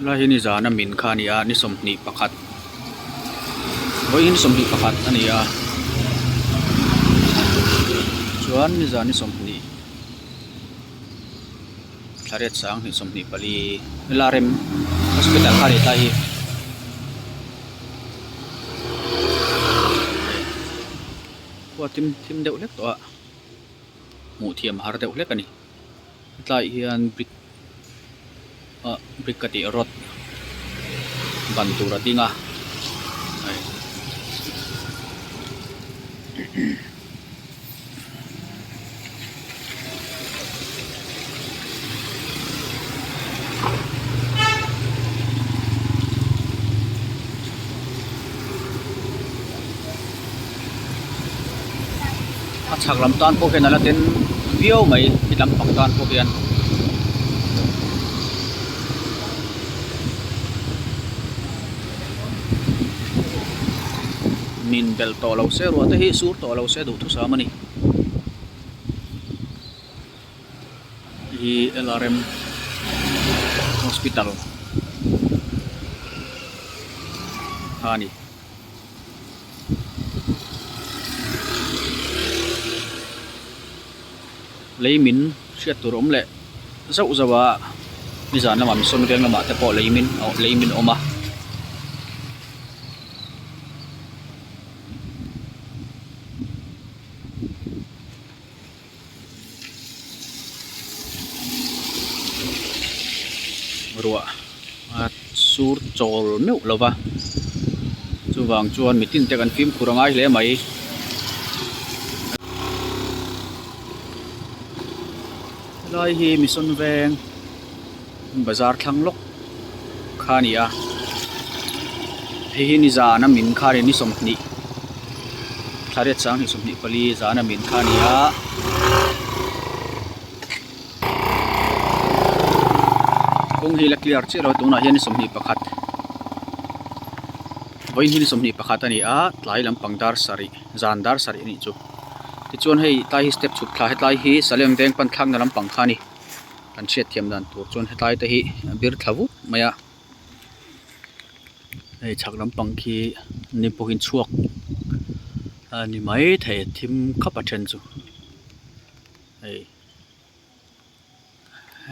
Helai hi nizan a min kha a ni a ni 21 vawiin ni 21 a ni a chuan nizan ni 20 thla riat sang hnih 24 helai rem hospital kha a ni tlai hi. Khua thim thim deuh hlek tawh a hmuh thiam har deuh hlek a ni hetlaiah hian brick ah brick ka tih rod ban tur a ding a hei. A chhak lam tan pawh hian a la ten viau mai he lampang tan pawh hian. Min belh tawh lo se ruah te hi sur tawh lo se duhthusam a ni. Hi LRM hospital kha a ni. Lei min hriat tur awm leh zauh zauh a nizan lamah mission veng lamah te pawh lei min lei min awm a. Ruah a sur chawl meuh lo va chuvang chuan mitin te kan fimkhur a ngai hle mai. Helai hi mission veng bazar thlang lawk kha a ni a hei hi nizan a min kha a ni ni 20 thla riat sang hnih 24 zan a min kha a ni a. Kawng hi la clear chiah lo tunah hian ni 21 vawiin hi ni 21 a ni a tlai lampang dar sarih zan dar sarih a nih chu tichuan hei tlai hi step chhuk thla hetlai hi Salem veng pan thlakna lampang kha a ni. Kan hriat thiam dan tur chuan hetlai te hi a bir thla vut mai a hei chhak lampang khi ni pawhin chhuak a ni mai thei thim khap a then chu hei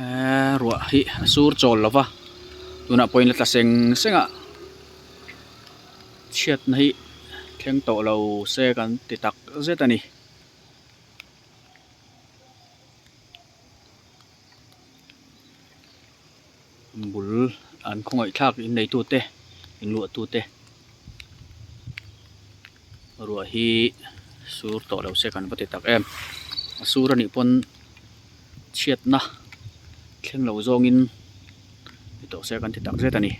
eee ruah hi a sur chawl lo va tunah pawhin a tla seng seng a chhiatna hi thleng tawh lo se kan ti tak zet a ni. Bul an khawngaih thlak in nei tute in luah tute ruah hi sur tawh lo se kan va ti tak em a sur anih pawn chhiatna thleng lo zawngin ni tawh se kan ti tak zet a ni.